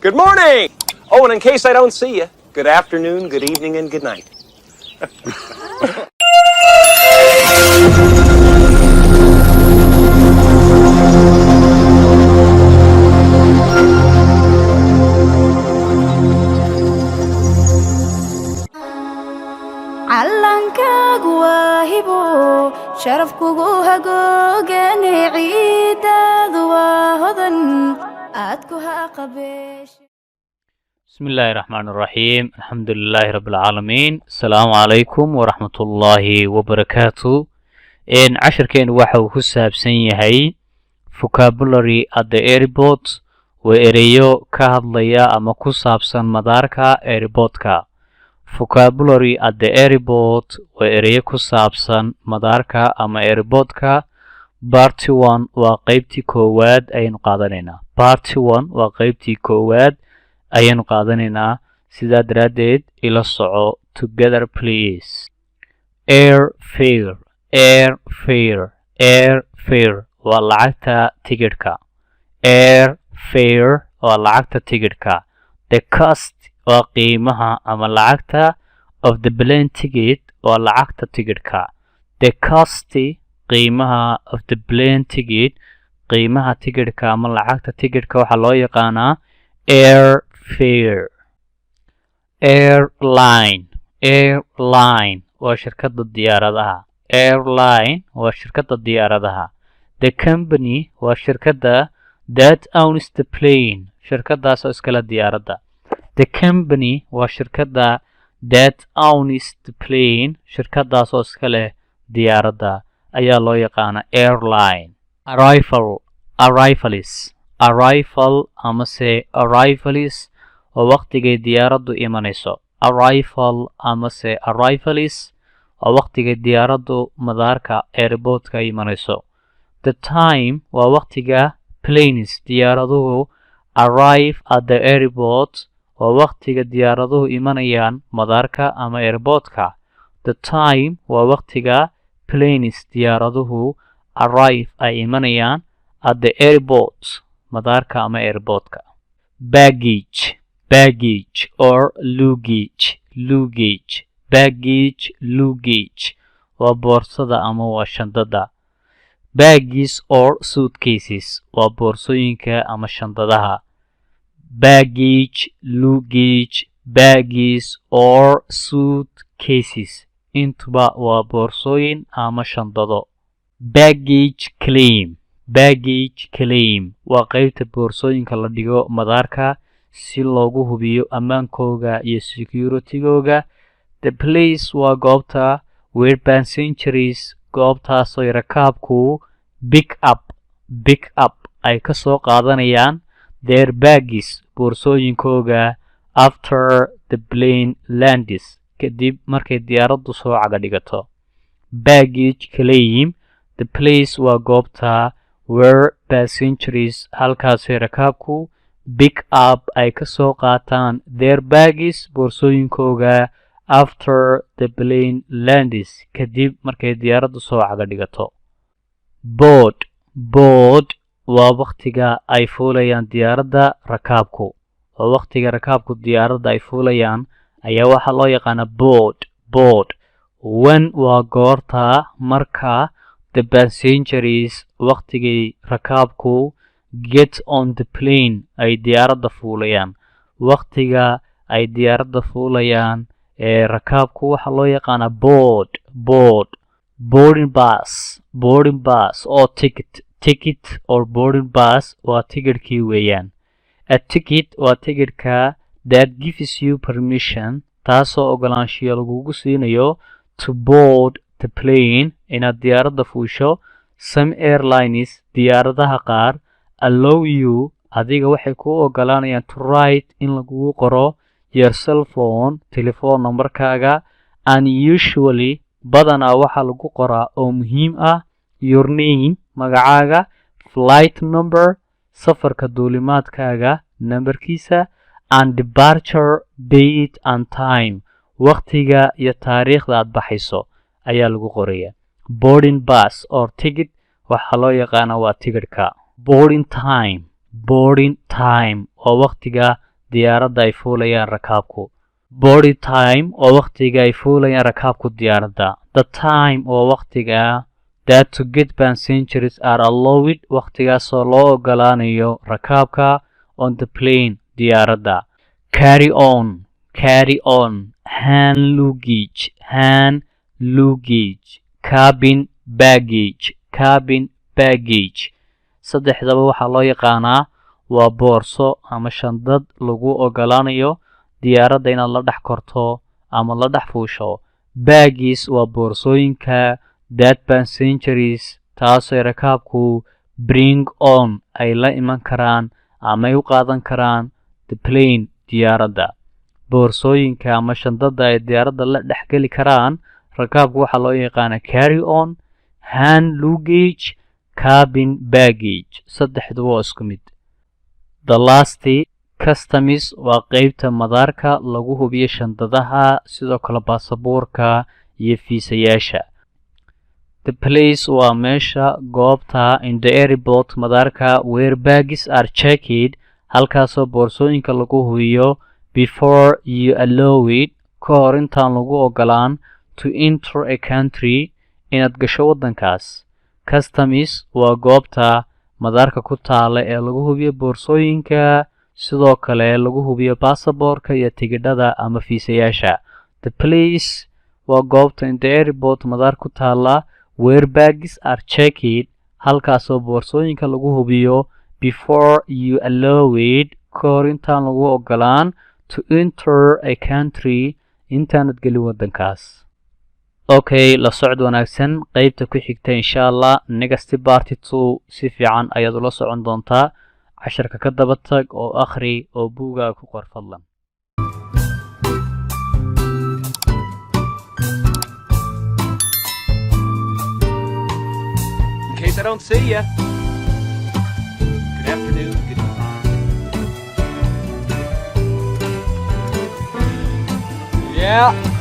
Good morning! Oh, and in case I don't see you, good afternoon, good evening, and good night. Callankaagu waa hibo, sharaf kugu hagoogane, ciidaadu waa hodan aad ku haqabeeshe. بسم الله الرحمن الرحيم، الحمد لله رب العالمين، السلام عليكم ورحمة الله وبركاته. إن casharkeenu waxa uu ku saabsan yahay vocabulary at the airport, waa ereyo ka hadlaya ama ku saabsan madaarka, airportka. Vocabulary at the airport waa ereyo ku saabsan madaarka ama airportka. Part one waa qeybtii koowaad ayaynu qaadanaynaa. Part one waa qeybtii koowaad ayaynu qaadanaynaa. Sidaa daraaddeed ila soco together, please. Air fare, air fare, air fare waa lacagta tigidhka. Air fare waa lacagta tigidhka. The cost waa qiimaha ama lacagta, of the plane ticket waa lacagta tigidhka. The cost, qiimaha, of the plane ticket, qiimaha tigidhka ama lacagta tigidhka waxaa loo yaqaanaa air fare. Airline, airline waa shirkadda diyaaradaha. Airline waa shirkadda diyaaradaha. The company waa shirkadda, that owns the plane, shirkadaasoo iskale diyaaradda. The company waa shirkadda, that owns the plane, shirkadaasoo iska leh diyaaradda ayaa loo yaqaana airline. Arrival, arrivals, arrival amase arrivals oo waqtigay diyaaraddu imanayso. Arrival amase arrivals waa waqtigay diyaaraddu madaarka, airportka, imanayso. The time waa waqtiga, planes, diyaaraduhu, arrive at the airport waa waqtiga diyaaraduhu imanayaan madaarka ama airportka. The time waa waqtiga, planes, diyaaraduhu, arrive, ay imanayaan, at the airport, madaarka ama airportka. Baggage, baggage or luggage, luggage, baggage, luggage waa boorsada ama waa shandada. Bags or suitcases waa boorsooyinka ama shandadaha. Baggage, luggage, bags or suitcases intuba waa boorsooyin ama shandado. Baggage claim, baggage claim waa qeybta boorsooyinka la dhigo madaarka si loogu hubiyo ammaankooga iyo securitygooga. The place waa goobta, where passengers, goobtaasoo rakaabku, pick up, pick up, ay ka soo qaadanayaan, their bags, boorsooyinkooga, after the plane lands, kadib markay diyaaraddu soo caga dhigato. Baggage claim, the place waa goobta, where passengers, halkaasay rakaabku, pick up, ay ka soo qaataan, their bags, boorsooyinkooga, after the plane lands, kadib markay diyaaraddu soo caga dhigato. Board, board waa waqtiga ay fuulayaan diyaaradda rakaabku. Waa waqtiga rakaabku diyaaradda ay fuulayaan ayaa waxaa loo yaqaanaa board, board. When waa goorta, marka, the passengers, waqtigay rakaabku, get on the plane, ay diyaaradda fuulayaan. Waqtiga ay diyaaradda fuulayaan ee rakaabku waxaa loo yaqaanaa board, board. Boarding pass, boarding pass oo ticket, ticket or boarding pass waa tigidhkii weeyaan. A ticket waa tigidhka, that gives you permission, taasoo ogolaanshiyo lagugu siinayo, to board the plane, inaad diyaaradda fuusho. Some airlines, diyaaradaha qaar, allow you, adiga waxay kuu ogolaanayaan, to write, in lagugu qoro, your cell phone, telephone numberkaaga, and usually, badanaa waxaa lagu qoraa oo muhiim ah, your name, magacaaga, flight number, safarka duulimaadkaaga nambarkiisa, and departure date and time, waqtiga iyo taariikhda aad baxayso ayaa lagu qorayaa. Boarding pass or ticket waxaa loo yaqaanaa waa tigidhka. Boarding time, boarding time waa waqtiga diyaaradda ay fuulayaan rakaabku. Boarding time waa waqtiga ay fuulayaan rakaabku diyaaradda. The time waa waqtiga that to get passengers are allowed, waqtigaasoo loo ogolaanayo rakaabka, on the plane, diyaaradda. Carry on, carry on, hand luggage, hand luggage, cabin baggage, cabin baggage. Saddexdaba waxaa loo yaqaanaa waa boorso ama shandad lagu ogolaanayo diyaaradda inaad la dhex korto ama la dhex fuusho. Bags waa boorsooyinka that passengers, taasoo rakaabku, bring on, ay la iman karaan ama ay u qaadan karaan, the plane, diyaaradda. Boorsooyinka ama shandada ay diyaaradda la dhex geli karaan rakaabku waxaa loo yaqaanaa carry on, hand luggage, cabin baggage. Saddexdu waa isku mid. The last, customs waa qeybta madaarka lagu hubiyo shandadaha, sidoo kale baasaboorka iyo fiisayaasha. The place waa meesha, goobta, in the airport, madaarka, where bags are checked, halkaasoo boorsooyinka lagu hubiyo, before you allow it, ka hor intaan lagu ogolaan, to enter a country, inaad gasho waddankaas. Customs waa goobta madaarka ku taala ee lagu hubiyo boorsooyinka, sidoo kale lagu hubiyo baasaboorka iyo tigidhada ama fiisayaasha. The place waa goobta, in the airport, madaar ku taala, where bags are checked, halkaasoo boorsooyinka lagu hubiyo, before you allow it, ka hor intaan lagu ogolaan, to enter a country, intaanad gelin waddankaas. Okay, la socod wanaagsan. Qeybta ku xigta, insha Allah, next part two, si fiican ayaad ula socon doontaa. Casharka ka daba tag oo akhri oo buugaaga ku qor, fadlan. In case I don't see ya. Good afternoon. Good Yeah.